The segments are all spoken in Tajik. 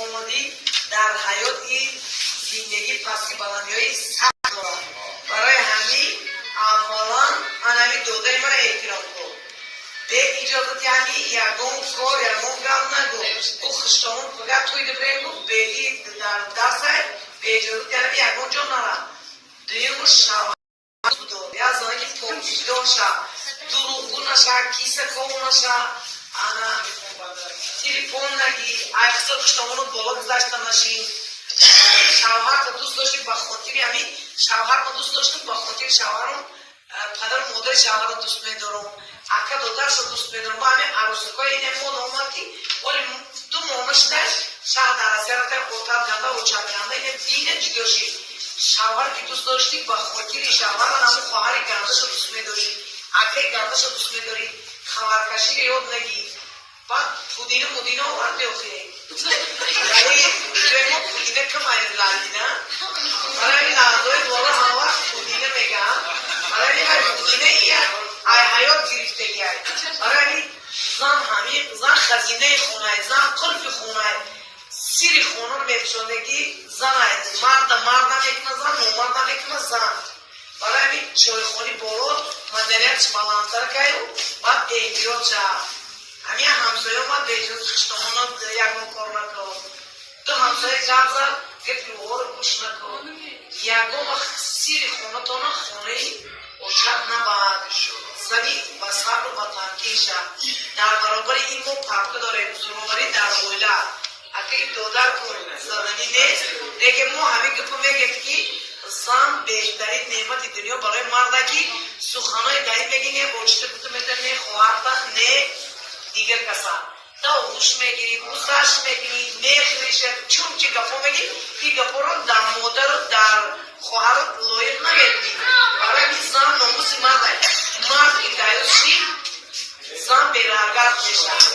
Омадӣ дар ҳаёт, ин зиндагӣ пасти баландиҳои сахт дорад. Барои ҳамин аввалан анами додари мара эҳтиром кун. Бе иҷозати ҳами ягон кор, ягон гап нагӯ. Ӯ хуштомон фақат тӯй дибрем гуфт, беи дар дастай, бе иҷозати ҳами ягон ҷо нара. Дуюму, шавҳар будор. Як занаки поквиҷдон ша, дурӯғгӯ наша, кисаков наша, ана телефон нагӣ, айқисо хуштомону боло гузашта нашин. Шавҳарта дӯст дошти, ба хотири ҳамин шавҳарма дӯст доштам, ба хотири шавҳарам падару модари шавҳарро дӯст медорам, ака додарашро дӯст медорам. Ма ҳамин арӯсакҳои ине мод омад, ки оли 2 моҳ нашида, шаҳр дар Россия рафта, отат ганда, очат ганда, ине дина ҷудо шид. Шавҳар ки дӯст доштӣ, ба хотири шавҳар ҳамун хоҳари гандашро дӯст медорӣ, акаи гандашро дӯст медорӣ. Хабаркаширо ёд нагӣ. Баъд пудина мудина овард охе? Ҷои мо пудина камай лалдина. Барои ҳамин лаҳзаҳои боло ҳама вақт пудина мегӯям. Барои ҳамин пудина ия ай ҳаёт гирифтагиай. Барои ҳамин зан, ҳамин зан хазинаи хонае, зан қулфи хонае, сири хонаро мепӯшондагӣ занай. Марда мард намекуна зан, номард намекуна зан. Барои ҳамин чойхони боло маданиятш баландтар каю, баъд эҳтиёт шав. Ҳамин ҳамсоя омад, беиҷозати хуштомона ягон кор накун. Ду ҳамсоя гап зад, гапи ӯҳоро гӯш накун. Ягон вақт сири хонатона хонаи очат набад. Зани ба сабру ба тамкин шав. Дар баробари ин мо папка дорем, зӯроварӣ дар оила. Акаи додар кун, заданӣ нест, лекин мо ҳамин гапо мегӯем, ки зан беҳтарин неъмати дунё барои марда, ки суханои даи меги, не очита гуфта метавон, не хоҳарта, не дигар каса. Та оғӯш мегирӣ, бусаш мекунӣ, мехӯриша, чунчи гапо мегӣ, ин гапоро дар модару дар хоҳару лоиқ намедонӣ. Барои ҳамин зан номуси мард. Мард ки даёз шид, зан бераҳгард мешавад.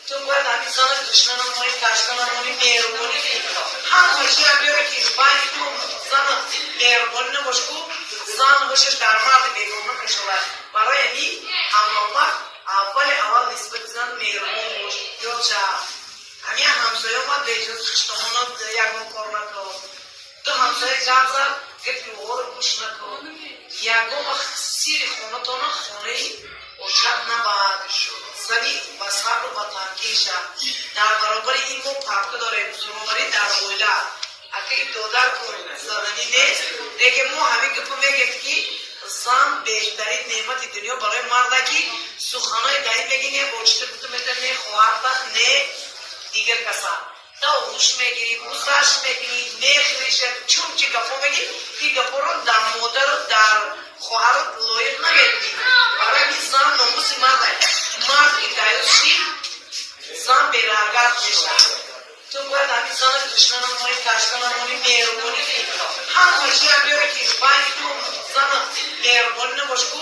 Ту бояд ҳамин зана гушна намоӣ, ташна намонӣ, меҳрубонӣ кунӣ. Ҳама чиза биёре, ки байни ту зана меҳрубонӣ набош ку, зан ҳушаш дар марди бегона кашолад. Барои ҳамин ҳама вақт аввали аввал нисбати зан меҳрубон бош, ёд шав. Ҳамин ҳамсоя омад, беиҷозати хуштомона ягон кор накун. Ду ҳамсоя гап зад, гапи ӯҳоро гӯш накун. Ягон вақт сири хонатона хонаи очат набад. Зани ба сабру ба тамкин шав. Дар баробари ин мо папка дорем, зӯроварӣ дар оила. Акаи додар кун, заданӣ нест, лекин мо ҳамин гапо мегӯем, ки зан беҳтарин неъмати дунё барои марда, ки суханои даи меги, не очита гуфта метавон, не хоҳарта, не дигар каса. Та оғӯш мегирӣ, бусаш мекунӣ, мехӯриша, чунчи гапо мегӣ, ин гапоро дар модару дар хоҳару лоиқ намедонӣ. Барои ҳамин зан номуси мард. Мард ки даёз шид, зан бераҳгард мешавад. Ту бояд ҳамин зана гушна намонӣ, ташна намонӣ, меҳрубонӣ кунӣ. Ҳама чиза биёре, ки байни ту зана меҳрубонӣ набош ку,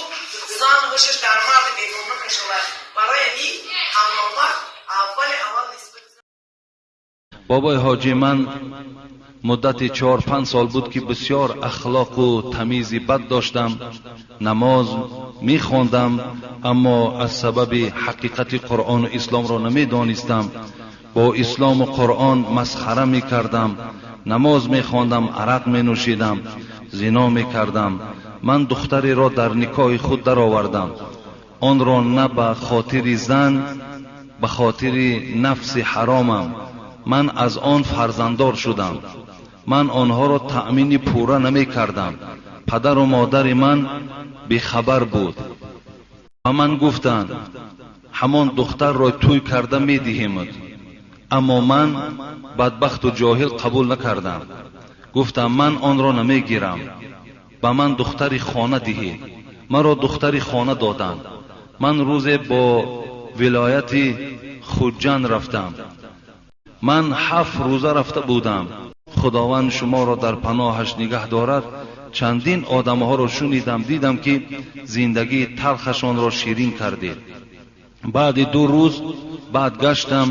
зан ҳушаш дар марди бегона кашолад. Барои ҳамин ҳама вақт аввали аввал нисбати Бобои ҳоҷӣ, ман муддати 4-5 сол буд, ки бисёр ахлоқу тамизи бад доштам. Намоз мехондам, аммо аз сабаби ҳақиқати Қуръону исломро намедонистам, бо ислому Қуръон масхара мекардам. Намоз мехондам, арақ менӯшидам, зино мекардам. Ман духтареро дар никоҳи худ даровардам. Онро на ба хотири зан, ба хотири нафси ҳаромам. Ман аз он фарзанддор шудам. Ман онҳоро таъмини пурра намекардам. Падару модари ман бехабар буд. Ба ман гуфтанд: «Ҳамон духтарро тӯй карда медиҳемат». Аммо ман бадбахту ҷоҳил қабул накардам. Гуфтам: «Ман онро намегирам, ба ман духтари хона диҳед». Маро духтари хона доданд. Ман рӯзе бо вилояти Хуҷанд рафтам. Ман 7 рӯза рафта будам. Худованд шуморо дар паноҳаш нигаҳ дорад. Чандин одамҳоро шунидам, дидам, ки зиндагии талхашонро ширин кардед. Баъди 2 рӯз баъд гаштам,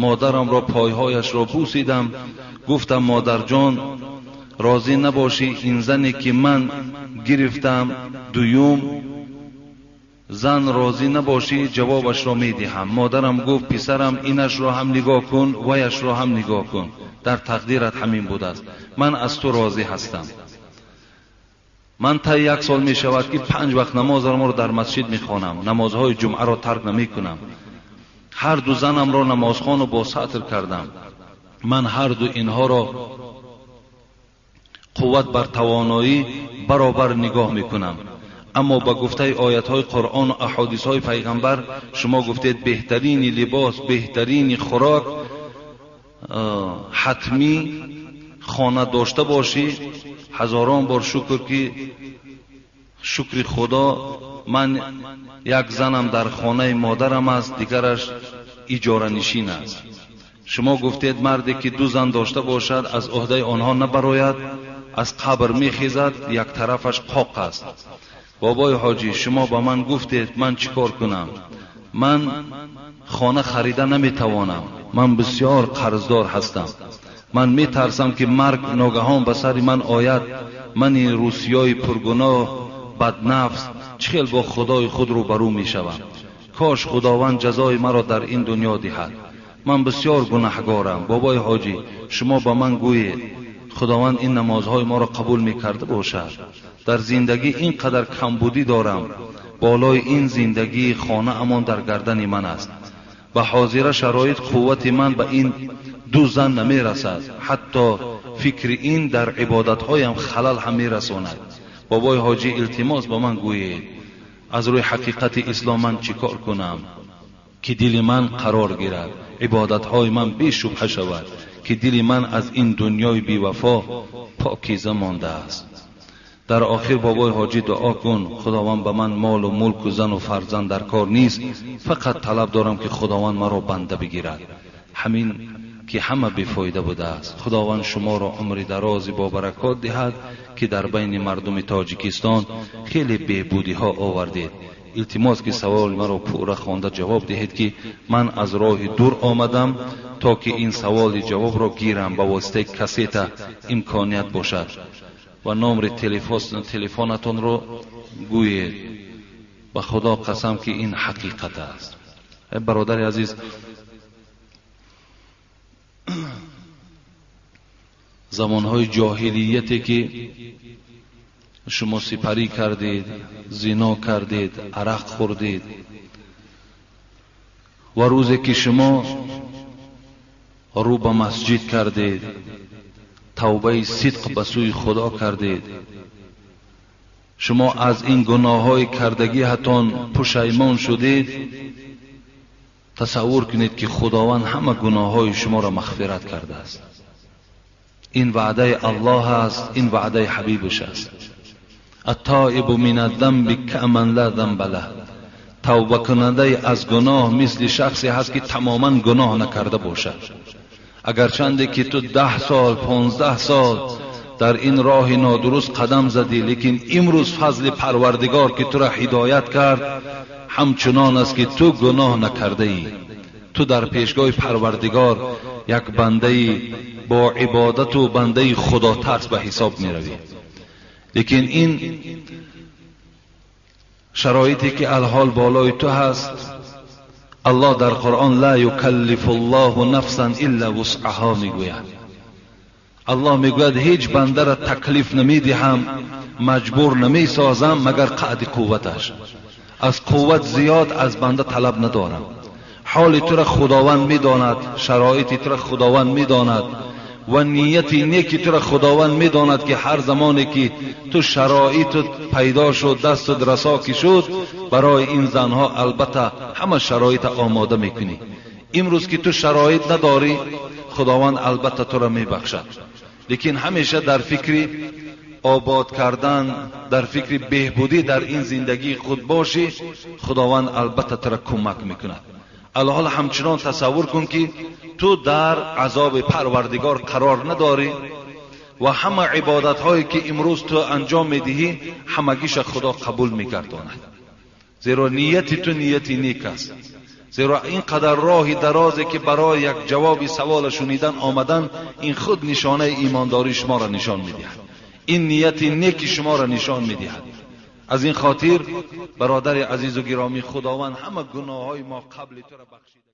модарамро пойҳояшро бусидам. Гуфтам: «Модарҷон, розӣ набошӣ, ин зане, ки ман гирифтам дуюм Зан розӣ набошӣ, ҷавобашро медиҳам. Модарам гуфт писарам, инашро ҳам нигоҳ кун, ваяшро ҳам нигоҳ кун, дар тақдират ҳамин будааст. Ман аз ту розӣ ҳастам. Ман та як сол мешавад ки 5 вақт намозамро дар масҷид мехонам, намозҳои ҷумъаро тарк намекунам. Ҳар ду занамро намозхону бо сатр кардам. Ман ҳар ду инҳоро қувват бар тавоноӣ баробар нигоҳ мекунам. Аммо ба гуфтаи оятҳои Қуръон ва аҳодисҳои пайғамбар шумо гуфтед беҳтарини либос, беҳтарини хӯрок, ҳатмӣ хона дошта бошӣ. Ҳазорон бор шукр ки шукри Худо, ман як занам дар хонаи модарам аст, дигараш иҷоранишин аст. Шумо гуфтед марде ки 2 зан дошта бошад аз ӯҳдаи онҳо набарояд, аз қабр мехезад, як тарафаш қоқ аст. Бобои ҳоҷӣ, шумо ба ман гуфтед ман чӣ кор кунам? Ман хона харида наметавонам, ман бисёр қарздор ҳастам. Ман метарсам ки марг ногаҳон ба сари ман ояд. Мани русиёи пургуноҳ, баднафс, чӣ хел бо Худои худ рӯбарӯ мешавам? Кош Худованд ҷазои маро дар ин дунё диҳад. Ман бисёр гунаҳгорам. Бобои ҳоҷӣ, шумо ба ман гӯед Худованд ин намозҳои моро қабул мекарда бошад. Дар зиндагӣ ин қадар камбудӣ дорам, болои ин зиндагии хонаамон дар гардани ман аст. Ба ҳозира шароит қуввати ман ба ин 2 зан намерасад. Ҳатто фикри ин дар ибодатҳоям халал ҳам мерасонад. Бобои ҳоҷӣ, илтимос ба ман гӯед аз рӯи ҳақиқати ислом ман чӣ кор кунам ки дили ман қарор гирад, ибодатҳои ман бешубҳа шавад, ки дили ман аз ин дунёи бевафо покиза мондааст. Дар охир бобои ҳоҷӣ дуо кун, Худованд ба ман молу мулку зану фарзанд дар кор нест, фақат талаб дорам ки Худованд маро банда бигирад. Ҳамин ки ҳама бефоида будааст. Худованд шуморо умри дарози бо баракот диҳад ки дар байни мардуми Тоҷикистон хеле беҳбудиҳо овардед. Илтимос ки саволи маро пурра хонда ҷавоб диҳед ки ман аз роҳи дур омадам то ки ин саволи ҷавобро гирам ба воситаи кассета имконият бошад. Ва номри телефонатонро гӯед. Ба Худо қасам ки ин ҳақиқат аст. Эй бародари азиз, замонҳои ҷоҳилияте ки шумо сипарӣ кардед, зино кардед, арақ хӯрдед ва рӯзе ки шумо рӯ ба масҷид кардед, тавбаи сидқ ба сӯи Худо кардед, шумо аз ин гуноҳҳои кардагиатон пушаймон шудед, тасаввур кунед ки Худованд ҳама гуноҳҳои шуморо мағфират кардааст. Ин ваъдаи Аллоҳ аст, ин ваъдаи ҳабибаш аст. التائب من الذنب كمن لا ذنب له. тавба кунандаи аз гуноҳ мисли шахсе ҳаст ки тамоман гуноҳ накарда бошад. Агарчанде ки ту 10 сол, 15 сол дар ин роҳи нодуруст қадам задӣ, лекин имрӯз фазли Парвардигор ки тура ҳидоят кард ҳамчунон аст ки ту гуноҳ накардаӣ. Ту дар пешгоҳи Парвардигор як бандаи бо ибодату бандаи худотарс ба ҳисоб меравӣ. Лекин ин шароите ки алҳол болои ту ҳаст, Аллоҳ дар Қуръон ла юкаллифу Аллоҳу нафсан илла вусъаҳо мегӯяд. Аллоҳ мегӯяд ҳеҷ бандара таклиф намедиҳам, маҷбур намесозам магар қаъди қувваташ. Аз қувват зиёд аз банда талаб надорам. ҳоли тура Худованд медонад, шароити тура Худованд медонад ва нияти неки тура Худованд медонад ки ҳар замоне ки ту шароитат пайдо шуд, дастат расо ки шуд, барои ин занҳо албатта ҳама шароита омода мекунӣ. Имрӯз ки ту шароит надорӣ, Худованд албатта тура мебахшад. Лекин ҳамеша дар фикри обод кардан, дар фикри беҳбудӣ дар ин зиндагии худ бошӣ, Худованд албатта тура кӯмак мекунад. Алҳол ҳамчунон тасаввур кун ки ту дар азоби Парвардигор қарор надорӣ ва ҳама ибодатҳое ки имрӯз ту анҷом медиҳӣ ҳамагиша Худо қабул мегардонад. Зеро нияти ту нияти нек аст. Зеро ин қадар роҳи дарозе ки барои як ҷавоби савола шунидан омадан, ин худ нишонаи имондории шуморо нишон медиҳад. Ин нияти неки шуморо нишон медиҳад. Аз ин хотир, бародари азизу гиромӣ, Худованд ҳама гуноҳҳои мо қабли туро бахшида.